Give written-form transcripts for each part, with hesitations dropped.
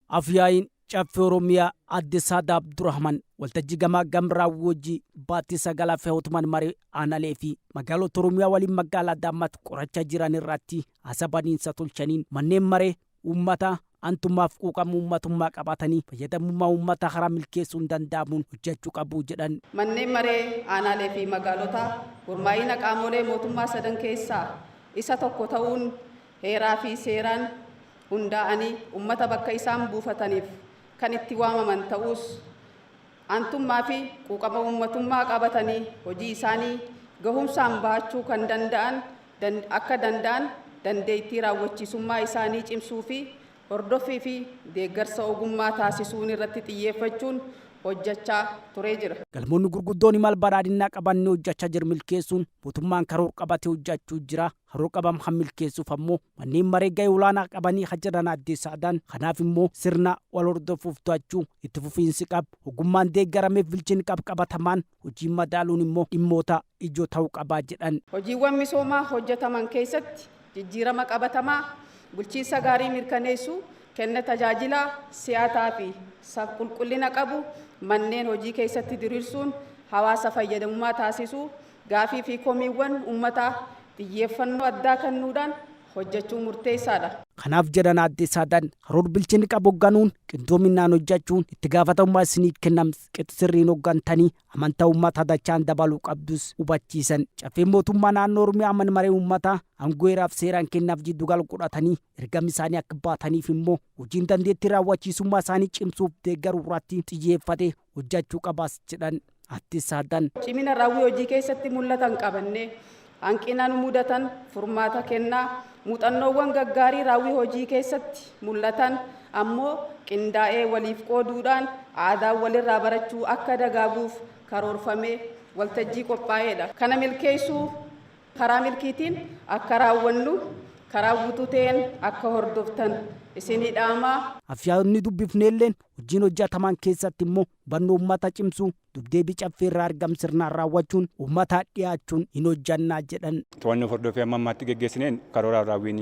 Afyaa'iin Caffee Oromiyaa Aadde Saadaa Abdurrahman waltajjii gamaa gam raawwii hojii baatii 9 fi maree aanaalee fi magaalota Oromiyaa waliin magaalaa Adaamaatti qorachaa jiran irratti haasaa baniinsa tolchaniin, manneen maree uummataa aantummaaf quuqama uummatummaa qabaatanii fayyadamummaa uummataa karaa milkeessuun danda'amuun hojjechuu qabu jedhan. Manneen maree aanaalee fi magaalotaa gurmaa'ina qaamolee mootummaa sadan keessaa isa tokko ta'uun heeraa fi seeraan hundaa'anii uummata bakka isaan buufataniif kan itti waamaman ta'us, aantummaa fi quuqama uummatummaa qabatanii hojii isaanii gahumsaan bahachuu kan danda'an akka danda'an dandeettii raawwachiisummaa isaanii cimsuu fi hordoffii fi deeggarsa ogummaa taasisuun irratti xiyyeeffachuun hojjechaa turee jira. Galmoonni gurguddoon imala badhaadhinaa qabannee hojjechaa jiru milkeessuun mootummaan karoora qabatee hojjechuu jira. Karoora qabamu kan milkeessuuf ammoo manneen maree gahee olaanaa qabanii kan jiran Aadde Saadaan, kanaaf immoo sirna wal hordofuuf to'achuu itti fufiinsi qabu, ogummaan deeggarameef bilchina qabu, qabatamaan hojii madaaluun immoo dhimmoota ijoo ta'uu qabaa jedhan. Hojiiwwan misoomaa hojjetaman keessatti jijjiirama qabatamaa bulchiinsa gaarii mirkaneessuu, kenna tajaajilaa si'ataa fi qulqullina qabu manneen hojii keessatti diriirsuun hawaasa fayyadamummaa taasisuu, gaafii fi komiiwwan uummataa xiyyeeffannoo addaa kennuudhaan hojjechuun murteessaadha. Kanaaf jedhan Aadde Saadaan, karoora bilchinni qabu hoogganuun, qindoominaan hojjechuun itti gaafatamummaa isinii kennam qixa sirriin hooggantanii amantaa uummataa dachaan dabaluu qabdus hubachiisan. Caffeen mootummaa naannoo Oromiyaa mana maree uummataa aangoo heeraaf seeraan kennaaf jiddugala godhatanii ergama isaanii akka baataniif immoo hojiin dandeettii raawwachiisummaa isaanii cimsuuf deeggaruu irratti xiyyeeffate hojjechuu qabaas jedhan Aadde Saadaan. Cimina raawwii hojii keessatti mul'atan qabannee, hanqina nu mudatan furmaata kennaa, muuxannoowwan gaggaarii raawwii hojii keessatti mul'atan ammoo qindaa'ee waliif qooduudhaan aadaa walirraa barachuu akka dagaaguuf karoorfamee waltajjii qophaa'eedha. Kana milkeessuu karaa milkiitiin akka raawwannu karaa guutuu ta'een akka hordoftan isinii dhaamaa. Afyaa'onni dubbifneelleen hojiin hojjetaman keessatti immoo hubannoo uummata cimsuu, dubdeebii caffee irraa argamu sirnaan raawwachuun uummataa dhiyaachuun hin hojjannaa jedhan. To'annoo hordofee amma ammaatti geggeessineen karoora raawwiin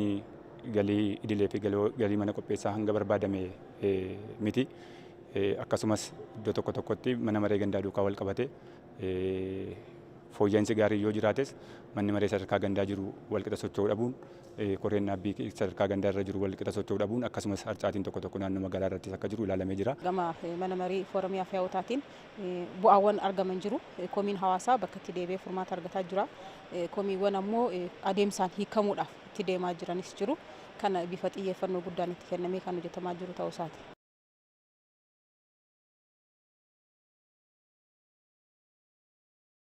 galii idilee fi galii mana qopheessaa hanga barbaadame miti. Akkasumas iddoo tokko tokkotti mana maree gandaa duukaa wal qabate fooyya'insi gaarii yoo jiraates, manni maree sadarkaa gandaa jiru walqixa socho'uu dhabuun, koreen dhaabbii sadarkaa gandaa irra jiru walqixa socho'uu dhabuun, akkasumas harcaatiin tokko tokko naannoo magaalaa irrattis akka jiru ilaalamee jira. Gama mana marii foorumii afyaa'otaatiin bu'aawwan argaman jiru. Komiin hawaasaa bakka itti deebi'ee furmaata argataa jira. Komiiwwan ammoo adeemsaan hiikamuudhaaf itti deemaa jiranis jiru. Kana bifa xiyyeeffannoo guddaan itti kennamee kan hojjetamaa jiru ta'uu isaati.